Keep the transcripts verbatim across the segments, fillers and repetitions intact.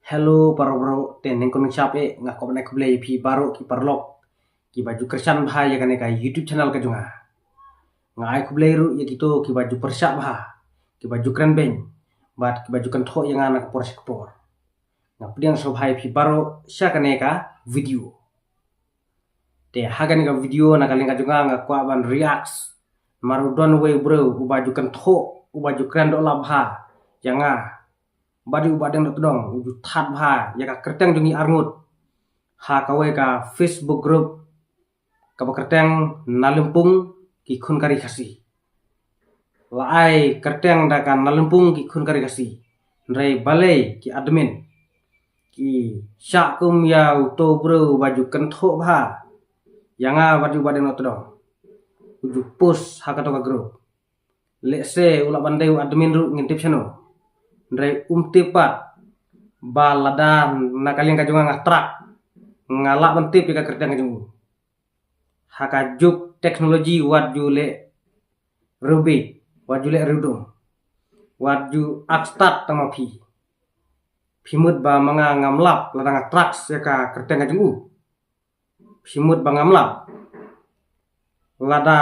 Hello para bro, te neng ko neng shap e, nga kwah ban ai khublei ïa phi baroh ki paralok kiba ju kyrshan bha ïa kane ka YouTube channel ka jong nga. Nga ai khublei ruh ïa kito kiba ju pyrshah bha, kiba ju kren beiñ, bad kiba ju kynthoh ïa nga na ka por sha ka por. Nga pdiang sngewbha ïa phi baroh sha kane ka video. Te ha kane ka video na ka liang ka jong nga nga kwah ban react namar u don uwei u briew uba ju kynthoh, uba ju kren doh lap bha ïa nga. Bad uba dang doh tdong u ju that bha ïa ka kyrteng jong ngi arngut ha kawei ka Facebook group kaba kyrteng Na Lympung Ki Khun Ka Ri Khasi. La ai kyrteng da ka Na Lympung Ki Khun Ka Ri Khasi. Hynrei balei ki admin ki shah kum ïa uto u briew uba ju kynthoh bha ïa nga bad uba dang doh tdong u ju post ha kato ka group. Lehse u lah ban dei u admin ruh ngim tip shano. Hynrei um tip pat ba lada na ka liang ka jong nga nga track, nga lah ban tip ïa ka kyrteng ka jong u. Ha ka juk teknoloji wat ju leh riewbeiñ, wat ju leh riewdum, wat ju ak stad tang ma phi. Phi mut ba ma nga ngam lap lada nga track ïa ka kyrteng ka jong u? Phi mut ba ngam lap lada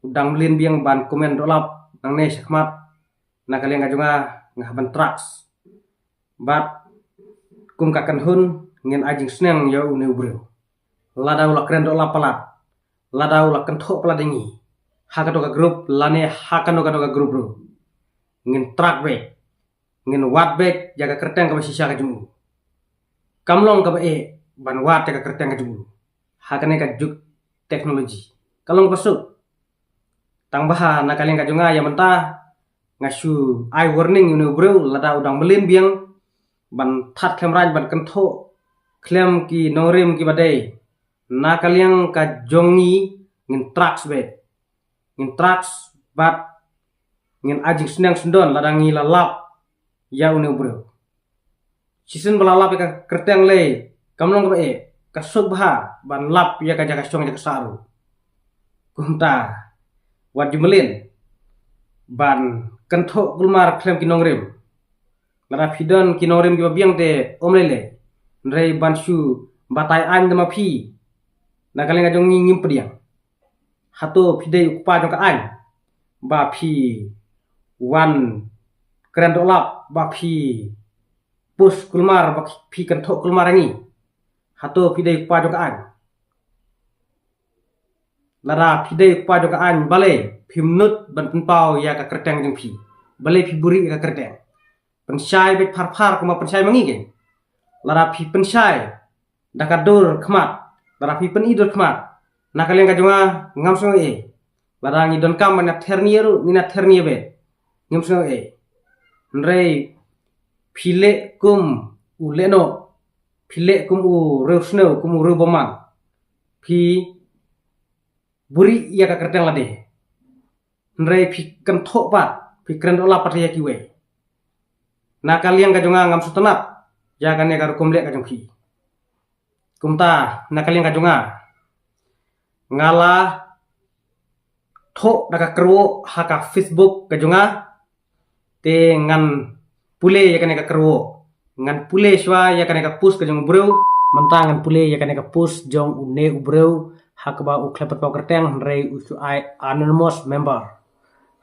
u dang mlien biang ban comment doh lap nangne sha khmat na ka liang ka jong nga, nga hap ban track. Bad kum ka kynhun ngin ai jingsneng ïa une u briew. Lada u la kren doh lap palat, lada u la kynthoh palat ïa ngi ha kato ka group lane ha kano kano ka group ruh, ngin track beit, ngin wad beit ïa ka kyrteng kaba shisha ka jong u. Kam long kaba eh ban wad ïa ka kyrteng ka jong u ha kane ka juk teknoloji. Ka long kaba suk. Tang ba ha na ka liang ka jong nga ïa mynta nga shu ai warning ïa une u briew lada u dang mlien biang ban that khlem rang ban kynthoh khlem ki nongrim kiba dei na ka liang ka jong ngi, ngin track beit, ngin track bad ngin ai jingsneng sngewdon lada ngi la lap ïa une u briew. Shisien ba la lap ïa ka kyrteng lei kam long kaba eh, ka suk bha ban lap ïa ka jaka shong jaka sah ruh. Kumta wat ju mlien ban kynthoh kulmar khlem ki nongrim. Lada phi don ki nongrim kiba biang te ym lei lei. Hynrei ban shu batai aiñ da ma phi na ka liang ka jong ngi ngim pdiang. Hato phi dei u kpa jong ka aiñ ba phi wan kren doh lap, ba phi post kulmar, ba phi kynthoh kulmar ïa ngi? Hato phi dei u kpa jong ka aiñ? Lada phi dei u kpa jong ka aiñ, balei phim nud ban pynpaw ïa ka kyrteng jong phi? Balei phi buhrieh ïa ka kyrteng? Pynshai beit phar phar kumba pynshai ma ngi keiñ. Lada phi pynshai da ka dur khmat, lada phi pyni dur khmat, na ka liang ka jong nga ngam sngew ei. Lada ngi donkam ban ïather nia ruh ngin ïather nia beit, ngim sngew ei. Hynrei phi leh kum u lehnoh, phi leh kum u riewsniew, kum u riewbymman. Phi buhrieh ïa ka kyrteng lade. Hynrei phi kynthoh pat, phi kren doh lap pat ïa kiwei. Na ka liang ka jong nga ngam sngewtynnat ïa kane ka rukom leh ka jong phi. Kumta na ka liang ka jong nga, nga la thoh da ka kyrwoh ha ka Facebook ka jong nga. Te ngan pule ïa kane ka kyrwoh, ngan pule shuwa ïa kane ka post ka jong u briew. Mynta ngan pule ïa kane ka post jong une u briew ha kaba u khlem pynpaw kyrteng, hynrei u shu ai anonymous member,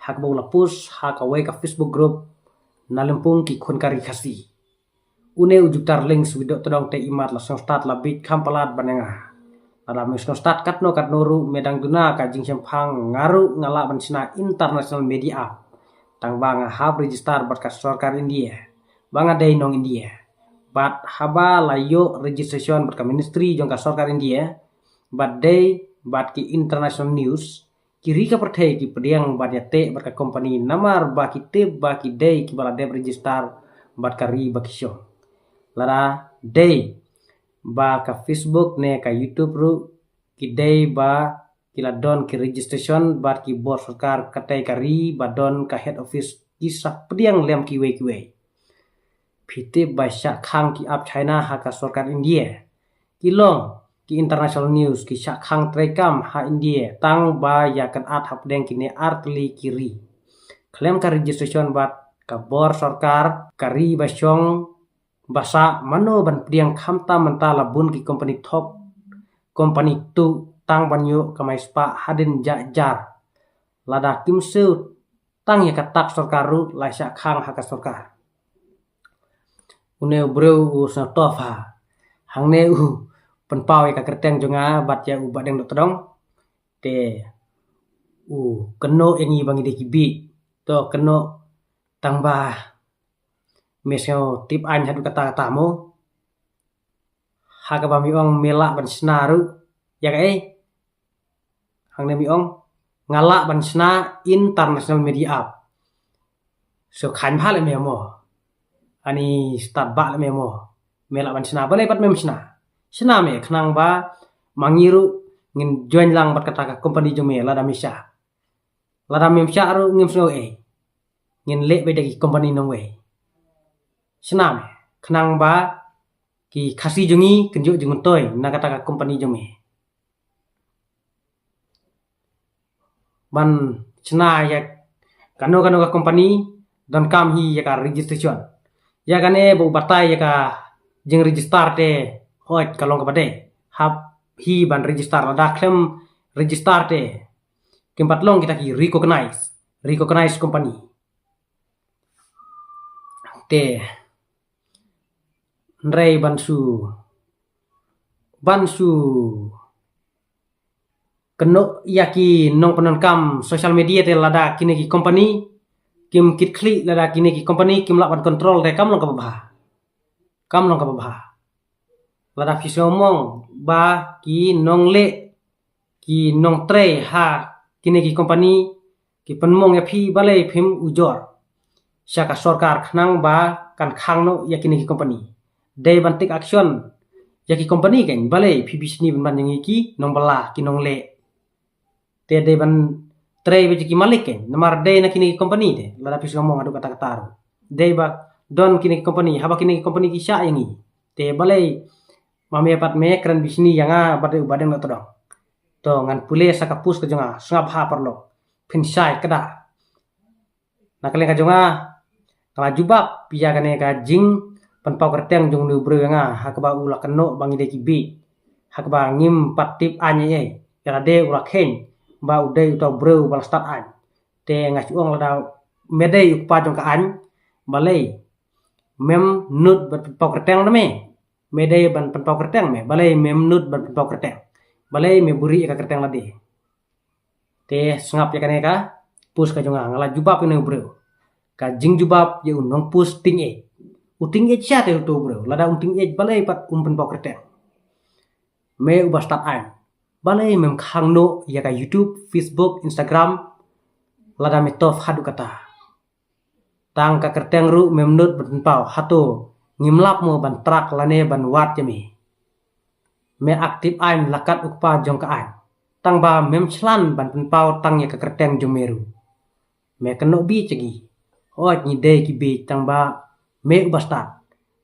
ha kaba u la post ha kawei ka Facebook group, Na Lympung Ki Khun Ka Ri Khasi. Une u juptar link shu doh tdong te imat la sngewstad la bit kham palat ban ïa nga. Lada me sngewstad katno katno ruh, me dang duna ka jingshemphang, nga ruh nga lah ban shna international media. Tang ba nga hap register bad ka sorkar India ba nga dei nong India. Bad haba la ïoh registration bad ka ministry jong ka sorkar India, bad dei bad ki international news, ki ri ka pyrthei ki pdiang bad ïateh bad ka company namar ba ki tip ba ki dei kiba la dep register bad ka ri ba ki shong. Lada dei ba ka Facebook ne ka YouTube ruh, ki dei ba ki la don ki registration bad ki bor sorkar katei ka ri ba don ka head office, ki sa pdiang lem kiwei kiwei. Phi tip ba shah khang ki ap China ha ka sorkar India. Ki long ki international news, ki shah khang treikam ha India tang ba ïa kynad hapdeng kine artylli ki ri khlem ka registration bad ka bor sorkar ka ri ba shong Ba sah mano ban pdiang khamtam mynta la bun ki company thok, company tuh tang ban ïoh kamai spah hadien jahjar. Lada kim siew tang ïa ka tak sorkar ruh la shah khang ha ka sorkar. Une u briew u sngewthuh ha. Hangne u pynpaw ïa ka kyrteng jong nga bad ïa u Bahdeng Dohtdong. Te u kynnoh ïa ngi ba ngi dei ki bieit. To kynnoh tang ba me sngewtip aiñ haduh katta katta mo. Ha kaba me ong me lah ban shna ruh ïa kaei? Hangne me ong nga lah ban shna international media app. So khañ bha leh me mo. Ani stad bha leh me mo. Me lah ban shna, balei pat mem shna? Shna me khnang ba ma ngi ruh ngin join lang bad kata ka company jong me lada me shah. Lada mem shah ruh ngim sngew ei. Ngin leh beit da ki company nongwei. Shna me khnang ba ki Khasi jong ngi kin ïoh jingmyntoi na kata ka company jong me. Ban shna ïa kano kano ka company donkam hi ïa ka registration. Ïa kane ba u batai ïa ka jingregister te, hooid ka long kaba dei. Hap hi ban register, lada khlem register te kim pat long kita ki recognize, recognize company. Te hynrei ban shu, ban shu kynnoh ïa ki nongpyndonkam social media te lada kine ki company kim kit khlieh, lada kine ki company kim lah ban control te kam long kaba bha. Kam long kaba bha. Lada phi sngew mong ba ki nongleh, ki nongtrei ha kine ki company ki pynmong ïa phi, balei phim ujor sha ka sorkar khnang ba kan khang noh ïa kine ki company? Dei ban take action ïa ki company kein, balei phi bishni ban ban ïa ngi ki nongbylla, ki nongleh? Te dei ban trei beit ïa ki malik kein, namar dei na kine ki company te, lada phi sngew mong haduh katta katta ruh. Dei ba don kine ki company, haba kine ki company ki shah ïa ngi. Te balei ma me pat me kren bishni ïa nga bad u Bahdeng Dohtdong? To ngan pule sa ka post ka jong nga, sngap ha paralok. Phin shai kata. Na ka liang ka jong nga, nga la jubab ïa kane ka jingpynpaw kyrteng jong une u briew ïa nga, ha kaba u la kynnoh ba ngi dei ki bieit, ha kaba ngim pat tip aiñ ei ei. Ïa lade u la kheiñ ba u dei uta u briew ba la stad aiñ. Te nga shu ong, lada me dei u kpa jong ka aiñ, balei mem nud ban pynpaw kyrteng na me? Me dei ban pynpaw kyrteng me, balei mem nud ban pynpaw kyrteng? Balei me buhrieh ïa ka kyrteng lade? Te sngap ïa kane ka post ka jong nga, nga la jubab ïa une u briew. Ka jingjubab ïa u nongpost tyngeh. U tyngeh sha te uto u briew, lada um tyngeh balei pat um pynpaw kyrteng? Me uba stad aiñ, balei mem khang noh ïa ka YouTube, Facebook, Instagram lada me tough haduh katta? Tang ka kyrteng ruh mem nud ban pynpaw, hato ngim lap mo ban track lane ban wad ïa me? Me active aiñ la kat u kpa jong ka aiñ, tang ba mem shlan ban pynpaw tang ïa ka kyrteng jong me ruh. Me kynnoh bieit ïa ngi. Hooid ngi dei ki bieit tang ba me uba stad,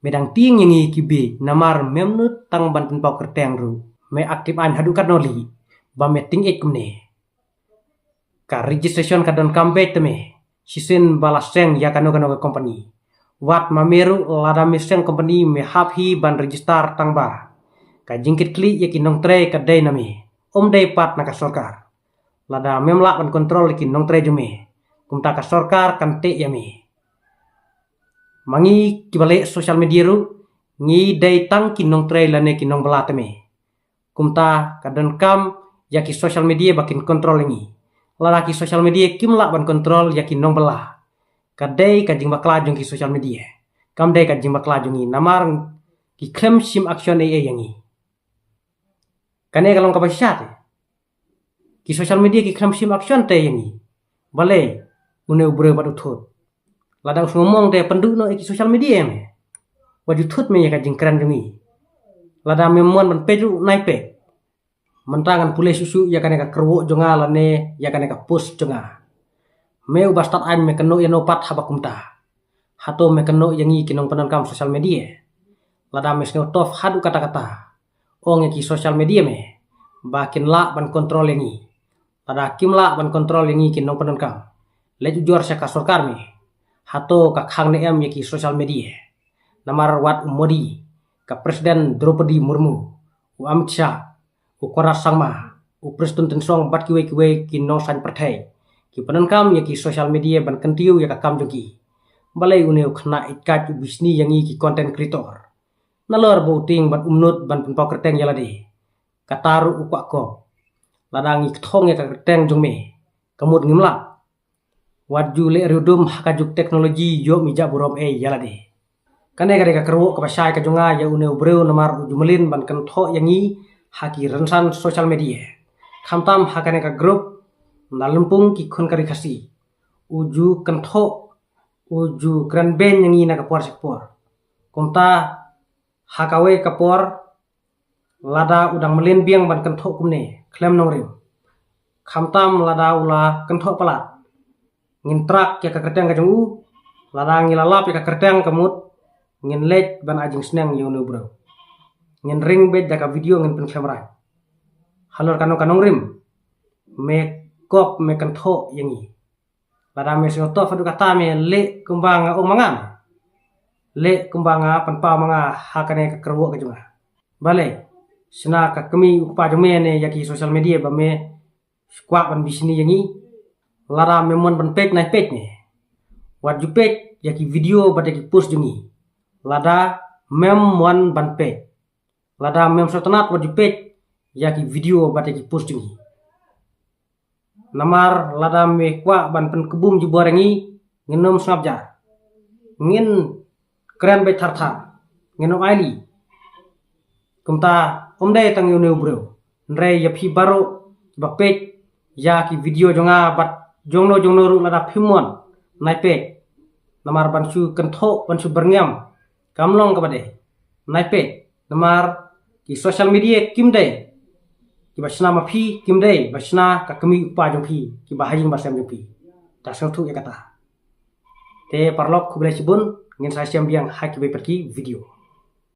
me dang tieng ïa ngi ki bieit namar mem nud tang ban pynpaw kyrteng ruh. Me active aiñ haduh katno lei ba me tyngeh kumne? Ka registration ka donkam beit te me shisien ba la seng ïa kano kano ka company. Wat ma me ruh lada me seng company me hap hi ban register tang ba ka jingkit khlieh ïa ki nongtrei ka dei na me, um dei pat na ka sorkar. Lada mem lah ban control ïa ki nongtrei jong me, kumta ka sorkar kan teh ïa me. Ma ngi kiba leh social media ruh ngi dei tang ki nongtrei lane ki nongbylla te me. Kumta ka donkam ïa ki social media ba kin control ïa ngi. Lada ki social media kim lah ban control ïa ki nongbylla, ka dei ka jingbakla jong ki social media, kam dei ka jingbakla jong ngi namar ki khlem shim action ei ei ïa ngi. Kane ka long kaba shisha te. Ki social media ki khlem shim action te ïa ngi. Balei? Une u briew bad u thut. Lada u sngew mong te pynduh noh ïa ki social media ïa me. Wat ju thut me ïa ka jingkren jong ngi. Lada me mon ban peit ruh nai peit. Mynta ngan pule shuh shuh ïa kane ka kyrwoh jong nga lane ïa kane ka post jong nga. Me uba stad aiñ me kynnoh ïano pat haba kumta? Hato me kynnoh ïa ngi ki nongpyndonkam social media? Lada me sngew tough haduh katta katta, ong ïa ki social media me ba kin lah ban control ïa ngi. Lada kim lah ban control ïa ngi ki nongpyndonkam, leit ujor sha ka sorkar me. Hato ka khang ne em ïa ki social media? Namar wat u Modi, ka President Draupadi Murmu, u Amit Shah, u Conrad Sangma, u Prestone Tynsong bad kiwei kiwei ki nongshad pyrthei ki pyndonkam ïa ki social media ban kyntiew ïa ka kam jong ki. Balei une u khynnah ïeit kait u bishni ïa ngi ki content creator? Nalor ba u tieng bad u mut ban pynpaw kyrteng ïa lade, kata ruh u kwah kop. Lada ngi kthong ïa ka kyrteng jong me, ka mut ngim lah. Wat ju leh riewdum ha ka juk teknoloji, ïoh me jah burom ei ïa lade. Kane ka dei ka kyrwoh kaba shai ka jong nga ïa une u briew namar u ju mlien ban kynthoh ïa ngi ha ki rynsan social media, khamtam ha kane ka group na lympung ki khun ka ri Khasi. U ju kynthoh, u ju kren beiñ ïa ngi na ka por sha ka por. Kumta ha kawei ka por, lada u dang mlien biang ban kynthoh kumne khlem nongrim, khamtam lada u la kynthoh palat, ngin track ïa ka kyrteng ka jong u. Lada ngi la lap ïa ka kyrteng, ka mut ngin leit ban ai jingsneng ïa une u briew. Ngin ring beit da ka video, ngin pynkhlem rang. Halor kano ka nongrim me kop, me kynthoh ïa ngi? Lada me sngewthuh haduh katta, me leh kumba nga ong ma nga, leh kumba nga pynpaw ma nga ha kane ka kyrwoh ka jong nga. Balei? Shna ka kmie u kpa jong me ne ïa ki social media ba me kwah ban bishni ïa ngi? Lada mem mon ban peit, nai peit ne. Wat ju peit ïa ki video bad ïa ki post jong ngi. Lada mem mon ban peit, lada mem sngewtynnat, wat ju peit ïa ki video bad ïa ki post jong ngi. Namar lada me kwah ban pynkhlem jubor ïa ngi, ngin ym sngap jar. Ngin kren beit thar thar, ngin ym aili. Kumta ym dei tang ïa une u briew, hynrei ïa phi baroh ba peit ïa ki video jong nga bad jongno jongno ruh, lada phim mon, nai peit. Namar ban shu kynthoh, ban shu byrngem, kam long kaba dei. Nai peit, namar ki social media kim dei kiba shna ma phi, kim dei ba shna ka kmie u kpa jong phi, kiba ha ïing ba sem jong phi. Ta sngewthuh ïa kata. Te paralok, khublei shibun, ngin sa ïashem biang ha kiwei pat ki video.